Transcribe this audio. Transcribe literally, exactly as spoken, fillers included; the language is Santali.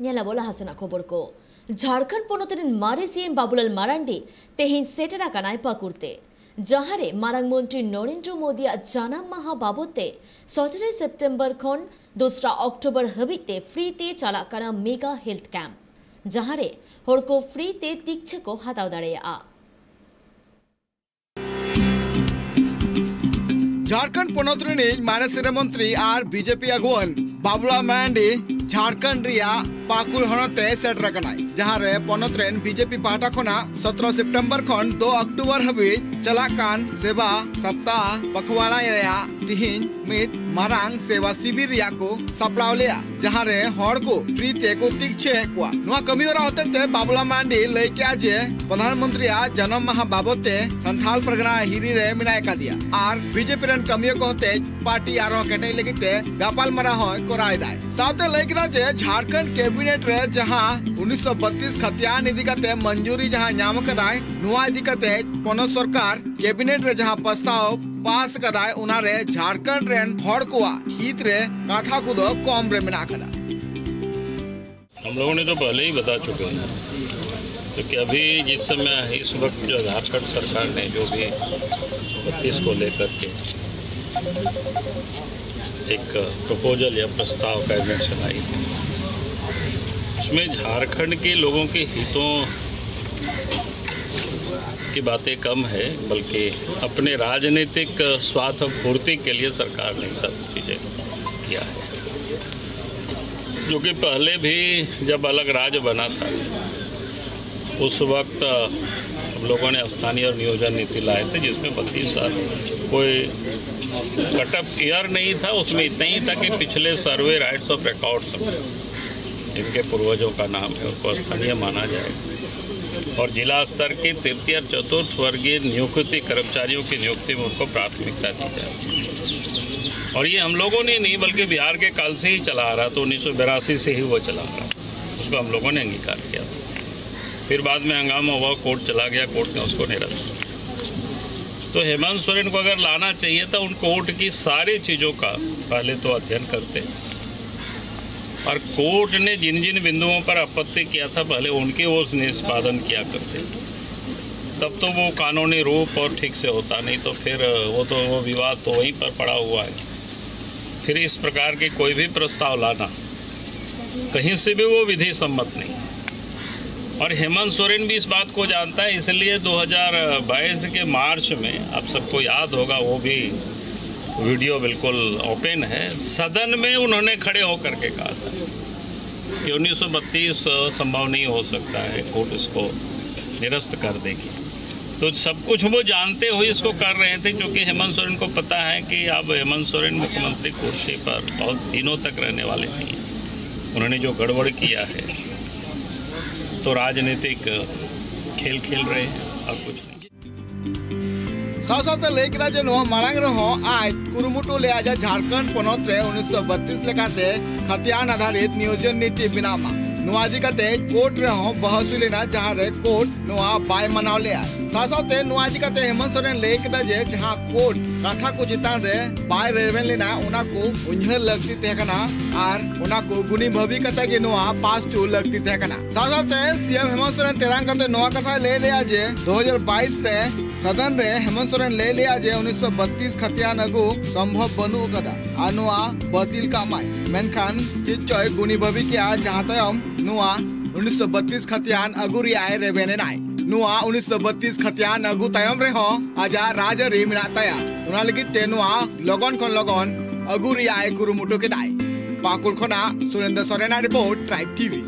ᱧᱮᱞᱟᱵᱚ ᱞᱟᱦᱟ ᱥᱮᱱᱟᱜ ᱠᱷᱚᱵᱚᱨ ᱠᱚ᱾ ᱡᱷᱟᱲᱠᱷᱚᱸᱰ ᱯᱚᱱᱚᱛ ᱨᱮᱱ ᱢᱟᱨᱮ ᱥᱤ ᱮᱢ ᱵᱟᱵᱩᱞᱟᱞ ᱢᱟᱨᱟᱱᱰᱤ ᱛᱮᱦᱮᱧ ᱥᱮᱴᱮᱨ ᱟᱠᱟᱱᱟᱭ ᱯᱟᱹᱠᱩᱲ ᱛᱮ, ᱡᱟᱦᱟᱸ ᱨᱮ ᱢᱟᱨᱟᱝ ᱢᱚᱱᱛᱨᱤ ᱱᱚᱨᱮᱱᱫᱨᱚ ᱢᱳᱫᱤᱭᱟᱜ ᱡᱟᱱᱟᱢ ᱢᱟᱦᱟ ᱵᱟᱵᱚᱛ ᱛᱮ ᱥᱚᱛᱨᱚᱭ ᱥᱮᱯᱴᱮᱢᱵᱚᱨ ᱠᱷᱚᱱ ᱫᱚᱥᱨᱟ ᱚᱠᱴᱳᱵᱚᱨ ᱦᱟᱹᱵᱤᱡ ᱛᱮ ᱯᱷᱨᱤ ᱛᱮ ᱪᱟᱞᱟᱜ ᱠᱟᱱᱟ ᱢᱮᱜᱟ ᱦᱮᱞᱛᱷ ᱠᱮᱢᱯ, ᱡᱟᱦᱟᱸ ᱨᱮ ᱦᱚᱲ ᱠᱚ ᱯᱷᱨᱤ ᱛᱮ ᱛᱤᱠᱪᱷᱟᱹ ᱠᱚ ᱦᱟᱛᱟᱣ ᱫᱟᱲᱮᱭᱟᱜᱼᱟ᱾ ᱡᱷᱟᱲᱠᱷᱚᱸᱰ ᱯᱚᱱᱚᱛ ᱨᱤᱱᱤᱡ ᱢᱟᱨᱮ ᱥᱤᱨᱟᱹ ᱢᱚᱱᱛᱨᱤ ᱟᱨ ᱵᱤᱡᱮᱯᱤ ᱟᱹᱜᱩᱣᱟᱹᱱ ᱵᱟᱵᱩᱞᱟᱞ ᱢᱟᱨᱟᱱᱰᱤ ᱡᱷᱟᱲᱠᱷᱚᱸᱰ ᱨᱮᱭᱟᱜ ᱯᱟᱹᱠᱩᱲ ᱦᱚᱱᱚᱛ ᱛᱮ ᱥᱮᱴᱮᱨ ᱟᱠᱟᱱᱟᱭ, ᱡᱟᱦᱟᱸ ᱨᱮ ᱯᱚᱱᱚᱛ ᱨᱮᱱ ᱵᱤᱡᱮᱯᱤ ᱯᱟᱦᱴᱟ ᱠᱷᱚᱱᱟᱜ ᱥᱚᱛᱨᱚ ᱥᱮᱯᱴᱮᱢᱵᱚᱨ ᱠᱷᱚᱱ ᱫᱩ ᱚᱠᱴᱳᱵᱚᱨ ᱦᱟᱹᱵᱤᱡ ᱪᱟᱞᱟᱜ ᱠᱟᱱ ᱥᱮᱵᱟ ᱥᱟᱯᱛᱟᱦ ᱯᱟᱠᱷᱣᱟᱲᱟ ᱨᱮᱭᱟᱜ ᱛᱤᱦᱤᱧ ᱢᱤᱫ ᱢᱟᱨᱟᱝ ᱥᱮᱵᱟ ᱥᱤᱵᱤᱨ ᱨᱮᱭᱟᱜ ᱠᱚ ᱥᱟᱯᱲᱟᱣ ᱞᱮᱫᱼᱟ, ᱡᱟᱦᱟᱸ ᱨᱮ ᱦᱚᱲ ᱠᱚ ᱯᱷᱨᱤ ᱛᱮᱠᱚ ᱛᱤᱠᱪᱷᱟᱹᱭᱮᱫ ᱠᱚᱣᱟ᱾ ᱱᱚᱣᱟ ᱠᱟᱹᱢᱤ ᱦᱚᱨᱟ ᱦᱚᱛᱮᱡ ᱛᱮ ᱵᱟᱵᱩᱞᱟᱞ ᱢᱟᱨᱟᱱᱰᱤ ᱞᱟᱹᱭ ᱠᱮᱫᱼᱟ ᱡᱮ ᱯᱨᱚᱫᱷᱟᱱ ᱢᱚᱱᱛᱨᱤᱭᱟᱜ ᱡᱟᱱᱟᱢ ᱢᱟᱦᱟ ᱵᱟᱵᱚᱛ ᱛᱮ ᱥᱟᱱᱛᱷᱟᱞ ᱯᱟᱨᱜᱟᱱᱟ ᱦᱤᱨᱤ ᱨᱮ ᱢᱮᱱᱟᱭ ᱟᱠᱟᱫᱮᱭᱟ ᱟᱨ ᱵᱤᱡᱮᱯᱤ ᱨᱮᱱ ᱠᱟᱹᱢᱤᱭᱟᱹ ᱠᱚ ᱦᱚᱛᱮᱡ ᱯᱟᱨᱴᱤ ᱟᱨᱦᱚᱸ ᱠᱮᱴᱮᱡ ᱞᱟᱹᱜᱤᱫ ᱛᱮ ᱜᱟᱯᱟᱞ ᱢᱟᱨᱟᱣ ᱦᱚᱸᱭ ᱠᱚᱨᱟᱣ ᱮᱫᱟᱭ᱾ ᱥᱟᱶᱛᱮ ᱞᱟᱹᱭ ᱠᱮᱫᱟ ᱡᱮ ᱡᱷᱟᱲᱠᱷᱚᱸᱰ ᱠᱮᱵᱤᱱᱮᱴ ᱨᱮ ᱡᱟᱦᱟᱸ ᱩᱱᱤᱥᱥᱚ ᱵᱟᱛᱤᱥ ᱠᱷᱟᱛᱤᱭᱟᱱ ᱤᱫᱤ ᱠᱟᱛᱮ ᱢᱚᱧᱡᱩᱨᱤ ᱡᱟᱦᱟᱸ ᱧᱟᱢ ᱟᱠᱟᱫᱟᱭ, ᱱᱚᱣᱟ ᱤᱫᱤ ᱠᱟᱛᱮ ᱯᱚᱱᱚᱛ ᱥᱚᱨᱠᱟᱨ ᱠᱮᱵᱤᱱᱮᱴ ᱨᱮ ᱡᱟᱦᱟᱸ ᱯᱨᱚᱥᱛᱟᱵ ᱯᱟᱥ ᱟᱠᱟᱫᱟᱭ, ᱚᱱᱟᱨᱮ ᱡᱷᱟᱲᱠᱷᱚᱸᱰ ᱨᱮᱱ ᱦᱚᱲ ᱠᱚᱣᱟᱜ ᱦᱤᱛ ᱨᱮ ᱠᱟᱛᱷᱟ ᱠᱚᱫᱚ ᱠᱚᱢ ᱨᱮ ᱢᱮᱱᱟᱜ ᱟᱠᱟᱫᱟ᱾ हम लोगों ने तो पहले ही बता चुके हैं, क्योंकि अभी जिस समय, इस वक्त जो झारखंड सरकार ने जो भी बत्तीस को लेकर के एक प्रपोजल या प्रस्ताव कैबिनेट से लाई थी, उसमें झारखंड के लोगों के हितों की बातें कम है, बल्कि अपने राजनीतिक स्वार्थ पूर्ति के लिए सरकार ने सब चीज़ें किया है। जो कि पहले भी जब अलग राज्य बना था, उस वक्त हम लोगों ने स्थानीय और नियोजन नीति लाए थे, जिसमें बत्तीस साल कोई कट ऑफ ईयर नहीं था। उसमें इतना ही था कि पिछले सर्वे राइट्स ऑफ रिकॉर्ड्स, जिनके पूर्वजों का नाम है, उनको स्थानीय माना जाए और जिला स्तर के तृतीय और चतुर्थ वर्गीय नियुक्ति, कर्मचारियों की नियुक्ति में उनको प्राथमिकता दी जाए। और ये हम लोगों ने नहीं, बल्कि बिहार के काल से ही चला आ रहा, तो उन्नीस सौ बिरासी से ही वो चला आ रहा, उसको हम लोगों ने अंगीकार किया। फिर बाद में हंगामा हुआ, कोर्ट चला गया, कोर्ट ने उसको निरस्त किया। तो हेमंत सोरेन को अगर लाना चाहिए, तो उन कोर्ट की सारी चीज़ों का पहले तो अध्ययन करते, और कोर्ट ने जिन जिन बिंदुओं पर आपत्ति किया था, पहले उनके वो निष्पादन किया करते, तब तो वो कानूनी रूप और ठीक से होता, नहीं तो फिर वो तो, वो विवाद तो वहीं पर पड़ा हुआ है। फिर इस प्रकार के कोई भी प्रस्ताव लाना कहीं से भी वो विधि सम्मत नहीं। और हेमंत सोरेन भी इस बात को जानता है, इसलिए दो हज़ार बाईस के मार्च में, आप सबको याद होगा, वो भी वीडियो बिल्कुल ओपन है, सदन में उन्होंने खड़े होकर के कहा था कि उन्नीस सौ बत्तीस संभव नहीं हो सकता है, कोर्ट इसको निरस्त कर देगी। तो सब कुछ वो जानते हुए इसको कर रहे थे, क्योंकि हेमंत सोरेन को पता है कि अब हेमंत सोरेन मुख्यमंत्री कुर्सी पर बहुत दिनों तक रहने वाले नहीं हैं। उन्होंने जो गड़बड़ किया है, तो राजनीतिक खेल खेल रहे हैं और कुछ नहीं। ᱥᱟᱶ ᱥᱟᱶᱛᱮ ᱞᱟᱹᱭ ᱠᱮᱫᱟ ᱡᱮ ᱱᱚᱣᱟ ᱢᱟᱲᱟᱝ ᱨᱮᱦᱚᱸ ᱟᱡ ᱠᱩᱨᱩᱢᱩᱴᱩ ᱞᱮᱫᱼᱟ ᱡᱮ ᱡᱷᱟᱲᱠᱷᱚᱸᱰ ᱯᱚᱱᱚᱛ ᱨᱮ ᱩᱱᱤᱥᱥᱚ ᱵᱟᱛᱤᱥ ᱞᱮᱠᱟᱛᱮ ᱠᱷᱟᱛᱤᱭᱟᱱ ᱟᱫᱷᱟᱨᱤᱛ ᱱᱤᱭᱳᱡᱚᱱ ᱱᱤᱛᱤ ᱵᱮᱱᱟᱣ ᱢᱟ᱾ ᱱᱚᱣᱟ ᱤᱫᱤ ᱠᱟᱛᱮ ᱠᱳᱨᱴ ᱨᱮᱦᱚᱸ ᱵᱟᱦᱥ ᱦᱩᱭ ᱞᱮᱱᱟ, ᱡᱟᱦᱟᱸ ᱨᱮ ᱠᱳᱨᱴ ᱱᱚᱣᱟ ᱵᱟᱭ ᱢᱟᱱᱟᱣ ᱞᱮᱫᱼᱟ᱾ ᱥᱟᱶ ᱥᱟᱶᱛᱮ ᱱᱚᱣᱟ ᱤᱫᱤ ᱠᱟᱛᱮ ᱦᱮᱢᱚᱱᱛ ᱥᱚᱨᱮᱱ ᱞᱟᱹᱭ ᱠᱮᱫᱟ ᱡᱮ ᱡᱟᱦᱟᱸ ᱠᱳᱨᱴ ᱠᱟᱛᱷᱟ ᱠᱚ ᱪᱮᱛᱟᱱ ᱨᱮ ᱵᱟᱭ ᱨᱮᱵᱮᱱ ᱞᱮᱱᱟ, ᱚᱱᱟ ᱠᱚ ᱩᱭᱦᱟᱹᱨ ᱞᱟᱹᱠᱛᱤ ᱛᱟᱦᱮᱸ ᱠᱟᱱᱟ ᱟᱨ ᱚᱱᱟ ᱠᱚ ᱜᱩᱱᱤ ᱵᱷᱟᱹᱵᱤ ᱠᱟᱛᱮ ᱜᱮ ᱱᱚᱣᱟ ᱯᱟᱥ ᱦᱚᱪᱚ ᱞᱟᱹᱠᱛᱤ ᱛᱟᱦᱮᱸ ᱠᱟᱱᱟ᱾ ᱥᱟᱶ ᱥᱟᱶᱛᱮ ᱥᱤ ᱮᱢ ᱦᱮᱢᱚᱱᱛ ᱥᱚᱨᱮᱱ ᱛᱮᱨᱟᱝ ᱠᱟᱛᱮ ᱱᱚᱣᱟ ᱠᱟᱛᱷᱟᱭ ᱞᱟᱹᱭ ᱞᱮᱫᱼᱟ ᱡᱮ ᱫᱩ ᱦᱟᱡᱟᱨ ᱵᱟᱭᱤᱥ ᱨᱮ ᱥᱚᱫᱚᱱ ᱨᱮ ᱦᱮᱢᱚᱱᱛ ᱥᱚᱨᱮᱱ ᱞᱟᱹᱭ ᱞᱮᱫᱼᱟ ᱡᱮ ᱩᱱᱤᱥᱥᱚ ᱵᱟᱛᱤᱥ ᱠᱷᱟᱛᱤᱭᱟᱱ ᱟᱹᱜᱩ ᱥᱚᱢᱵᱷᱚᱵ ᱵᱟᱹᱱᱩᱜ ᱟᱠᱟᱫᱟ ᱟᱨ ᱱᱚᱣᱟ ᱵᱟᱹᱛᱤᱞ ᱠᱟᱜ ᱢᱟᱭ᱾ ᱢᱮᱱᱠᱷᱟᱱ ᱪᱮᱫ ᱪᱚᱭ ᱜᱩᱱᱤ ᱵᱷᱟᱹᱵᱤ ᱠᱮᱜᱼᱟ, ᱡᱟᱦᱟᱸ ᱛᱟᱭᱚᱢ ᱱᱚᱣᱟ ᱩᱱᱤᱥᱥᱚ ᱵᱟᱛᱤᱥ ᱠᱷᱟᱛᱤᱭᱟᱱ ᱟᱹᱜᱩ ᱨᱮᱭᱟᱜ ᱮ ᱨᱮᱵᱮᱱ ᱮᱱᱟᱭ᱾ ᱱᱚᱣᱟ ᱩᱱᱤᱥᱥᱚ ᱵᱟᱛᱤᱥ ᱠᱷᱟᱛᱤᱭᱟᱱ ᱟᱹᱜᱩ ᱛᱟᱭᱚᱢ ᱨᱮᱦᱚᱸ ᱟᱡᱟᱜ ᱨᱟᱡᱽᱟᱹᱨᱤ ᱢᱮᱱᱟᱜ ᱛᱟᱭᱟ᱾ ᱚᱱᱟ ᱞᱟᱹᱜᱤᱫ ᱛᱮ ᱱᱚᱣᱟ ᱞᱚᱜᱚᱱ ᱠᱷᱚᱱ ᱞᱚᱜᱚᱱ ᱟᱹᱜᱩ ᱨᱮᱭᱟᱜ ᱮ ᱠᱩᱨᱩᱢᱩᱴᱩ ᱠᱮᱫᱟᱭ᱾ ᱯᱟᱹᱠᱩᱲ ᱠᱷᱚᱱᱟᱜ ᱥᱩᱨᱮᱱᱫᱨᱚ ᱥᱚᱨᱮᱱᱟᱜ ᱨᱤᱯᱳᱨᱴ, ᱴᱨᱟᱭᱤᱵᱽ ᱴᱤᱵᱷᱤ᱾